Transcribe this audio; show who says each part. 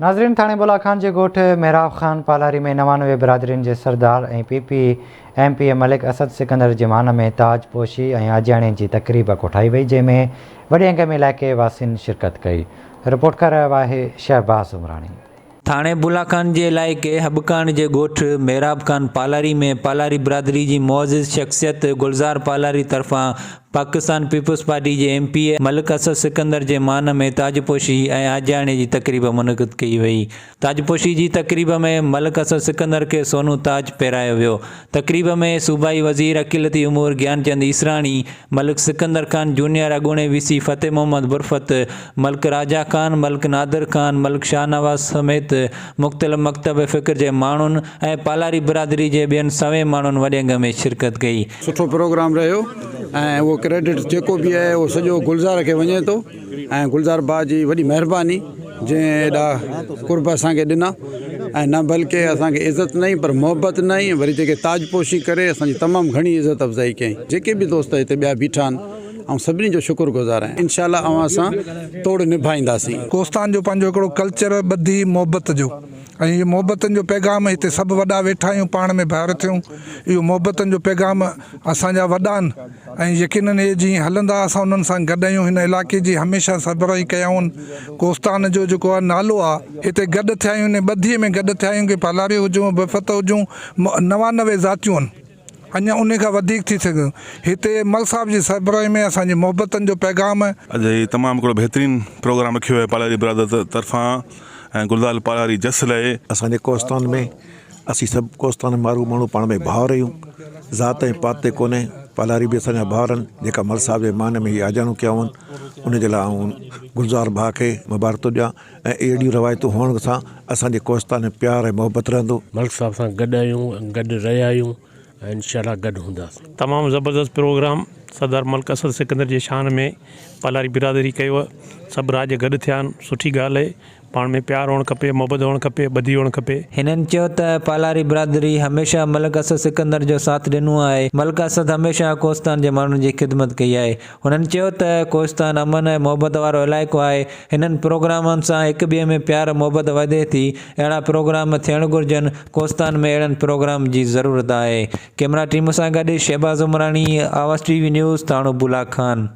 Speaker 1: ناظرين ٿاڻي بولا خان جي ڳوٺ محراب خان پالاري ۾ 99 برادرين جي سردار ۽ P P M P A Malik Asad Sikandar جي مان ۾ تاج پوشي ۽ آجياڻي جي تقريب ڪوٺائي وئي جنهن ۾ وڏي انگ ۾ علائقي واسين شرڪت ڪئي رپورٽ ڪري رهيو آهي شهباز عمراڻي.
Speaker 2: ٿاڻي بولا خان جي علائقي حبڪاڻ جي ڳوٺ محراب خان پالاري ۾ پالاري برادري جي معزز شخصيت گلزار پالاري طرفان پاڪستان پيپلز پارٽي جي M P A Malik Asad Sikandar جي مان ۾ تاجپوشي ۽ آجياڻي جي تقريب منعقد ڪئي وئي. تاجپوشي جي تقريب ۾ ملڪ اسد سڪندر کي سونو تاج پهرايو ويو. تقريب ۾ صوبائي وزير اقليتي امور گيانچند ايسراڻي، ملڪ سڪندر خان جونيئر اڳوڻي وي سي فتح محمد برفت، ملڪ راجا خان، ملڪ نادر خان، ملڪ شاهنواز سميت مختلف مڪتب فڪر جي ماڻهن ۽ پالاري برادري جي ٻين سوين ماڻهن وڏي انگ ۾ شرڪت ڪئي.
Speaker 3: سٺو پروگرام رهيو ۽ اهو ڪريڊٽ جيڪو به آهي اهو سڄو گلزار کي وڃي ٿو ۽ گلزار ڀاء جي وڏي مهرباني جنهن ايڏا قرب اسان کي ڏنا ۽ نه بلڪه اسان کي عزت نه پر محبت نه وري جيڪي تاج پوشي ڪري اسان جي تمام گهڻي عزت افزائي ڪيائين جيڪي به دوست هتي ٻيا بيٺا آهن آئون سڀني جو شڪر گذار آهيان انشاء الله اوهان سان توڙ نڀائينداسين.
Speaker 4: ڪوستان جو پنهنجو هڪڙو ڪلچر ٻڌي محبت جو ۽ اهو محبتن جو پيغام هتي سڀ وڏا ويٺا آهيون پاڻ ۾ ڀائر ٿيون اهو محبتن جو پيغام اسان جا وڏا آهن ۽ يقينن اهي جيئن هلندا اسان انهن سان گڏ آهيون هن علائقي جي هميشه سربراهي ڪيائون ڪوستان جو جيڪو آهي نالو آهي هتي گڏ ٿيا آهيون ان ٻڌي ۾ گڏ ٿيا آهيون ڪي پالاري هجون بفت هجون 99 ذاتيون آهن اڃا انهي کان وڌيڪ ٿي سگهيون. هتي مل صاحب جي سربراهي ۾ اسان جي محبتن جو پيغام.
Speaker 5: اڄ هي تمام هڪڙو بهترين پروگرام رکيو ويو آهي پالاري برادر طرفان ۽ گلزار پالاري جس لهي.
Speaker 6: اسان جي ڪوهستان ۾ اسين سڀ ڪوهستان مارو ماڻهو پاڻ ۾ ڀائر آهيون ذات ۽ پات تي ڪونهي پالاري به اسان جا ڀائر آهن جيڪا مل صاحب جي مان ۾ هي آجياڻو ڪيائون ان جي لاء آئون گلزار ڀاء کي مبارڪ ٿو ڏيان ۽ اهڙيون روايتون هئڻ سان اسان جي ڪوهستان ۾ پيار ۽ محبت رهندو.
Speaker 7: ملڪ صاحب سان گڏ آهيون ۽ گڏ رهيا آهيون ۽ انشاء الله گڏ هونداسين.
Speaker 8: تمام زبردست پروگرام سردار ملڪ اسد سڪندر جي شان ۾ پالاري برادري ڪيو سڀ راڄ گڏ ٿيا آهن سٺي ڳالهه اهي پاڻ ۾ پيار هئڻ کپي محبت هئڻ کپي ٻڌي هئڻ کپي.
Speaker 2: هنن چيو ته پالاري برادري هميشه ملڪ اسد سڪندر جو ساٿ ڏنو آهي ملڪ اسد هميشه ڪوهستان جي ماڻهن جي خدمت ڪئي آهي هنن چيو ته ڪوهستان امن ۽ محبت وارو علائقو آهي، هنن پروگرامن سان هڪ ٻئي ۾ پيار محبت وڌي ٿي، اهڙا پروگرام ٿيڻ گهرجن، ڪوهستان ۾ اهڙن پروگرام جي ضرورت آهي. ڪئميرا ٽيم سان گڏ Shahbaz Umrani, Awaz T V news, ٿاڻو بولا خان.